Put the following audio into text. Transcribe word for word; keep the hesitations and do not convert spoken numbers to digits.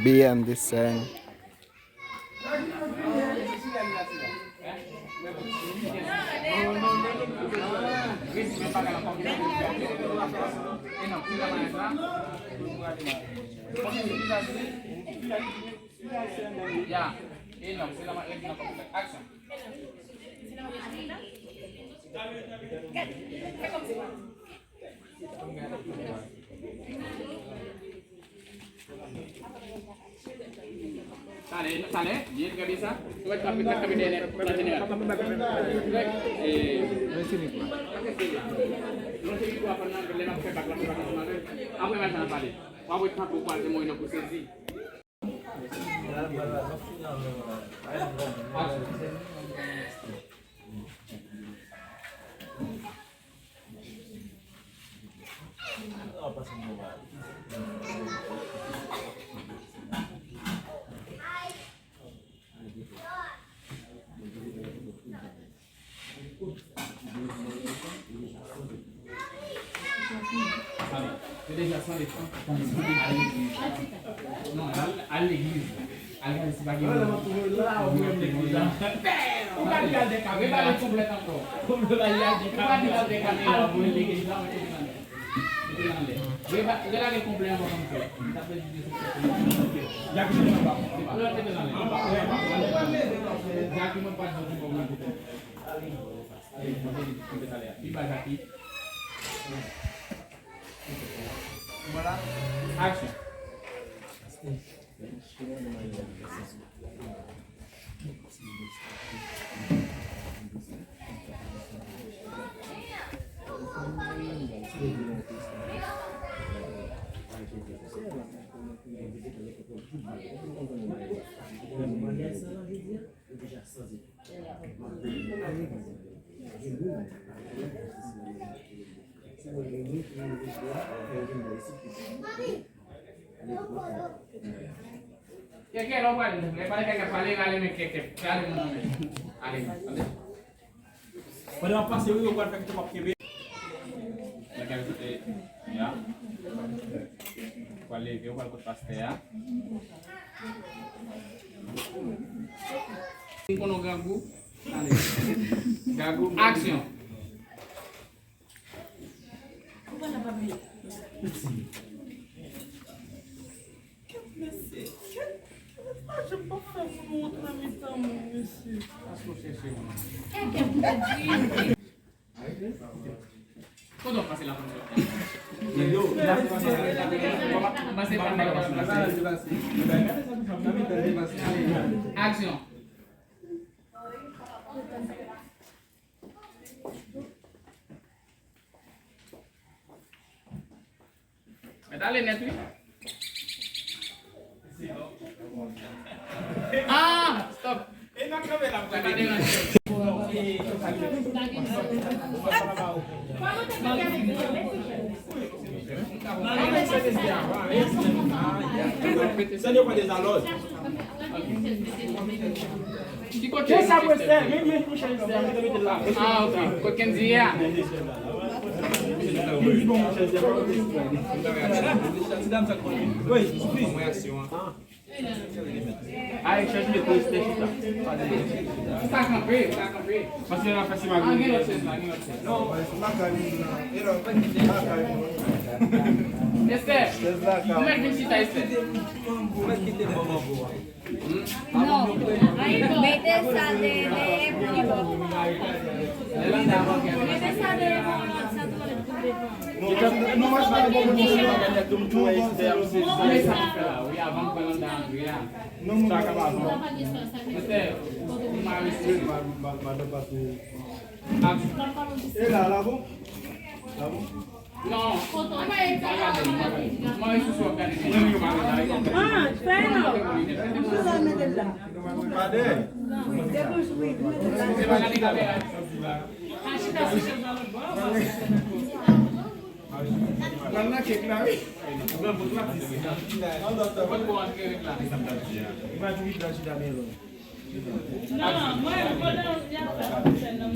Beyond the sun. Ya, e non, se la ma- e non, aksyon. Talè, talè, byen, trè byen sa. Ou mèt kanpe, mèt kanpe dèyè nèt, nan jeneral. Trè, e, non, se mikwo a pandan lè n ap fè bak la, fè bak la, apre, apre, apre, apre, w ap wè tankou w pral te mouri nan pou sezi. Sa deja san defans. Al legliz. Non, al, al legliz. Al gade si pa gen moun. Ou pa di al de kamera. Repale konplèt ankò. Ou pa di al de kamera pou legliz la, mete l anlè. Mete l anlè. Reba-, relage konplèt ankò kòm fè. Li t ap pèdi de sou tèt li. Jackie, mete l anlè. Jackie, mwen pa di w pou mwen. Pi ba Jackie. Aksyon. Kèkè, lè w pral, lè pale kèkè, pale, rale men kèkè, rale men nan men. Ale, ale. Pandan w ap pase, wi, yo pral fè kite w ap kenbe. Lè kèkè kote, ya. Ou pral leve, ou pral kot pastè a. Ou konnen w grangou? Ale. Grangou, aksyon. Kèt mesye, kèt, kèt, pa janm pa fè moun wont nan mitan moun, mesye. Kote w pase la konsa? Aksyon. Mèt ale nèt, wi. Ah, stop. Li pa deranje. Sa yo pran dezalòd. Ki kote Kenzie ye, Esther? Men, men, men, chèz Esther, mete, mete l la. Ah, ok. Kot Kenzie ye a? Kenzie bon, chèz Esther. Ti dam sa konnen. Wi, soupi. Reyaksyon an. Ay, chèz mete Esther chita. Sa kanpe, sa kanpe. Paske la fè si mari. An gen lòt chèz la, gen lòt chèz. Non, Esther, ou mèt vin chita, Esther. Non. Mete sa dèyè, dèyè pou li bon. Mete sa dèyè pou li, sa tou lè pou devan. Sa kapab. Mete, ou mari sou. E la, la bon? La bon? Non. Mwen sou sou ap gade. Ah, fè non. Mwen sou la mete la. Padè. Debouch, wi, mete la. Pral nan kèk la, wi. Pral bout la, ti. Li pa di wi, blan chita byen lwen. Non, mwen, pandan y ap fè konsèy nan.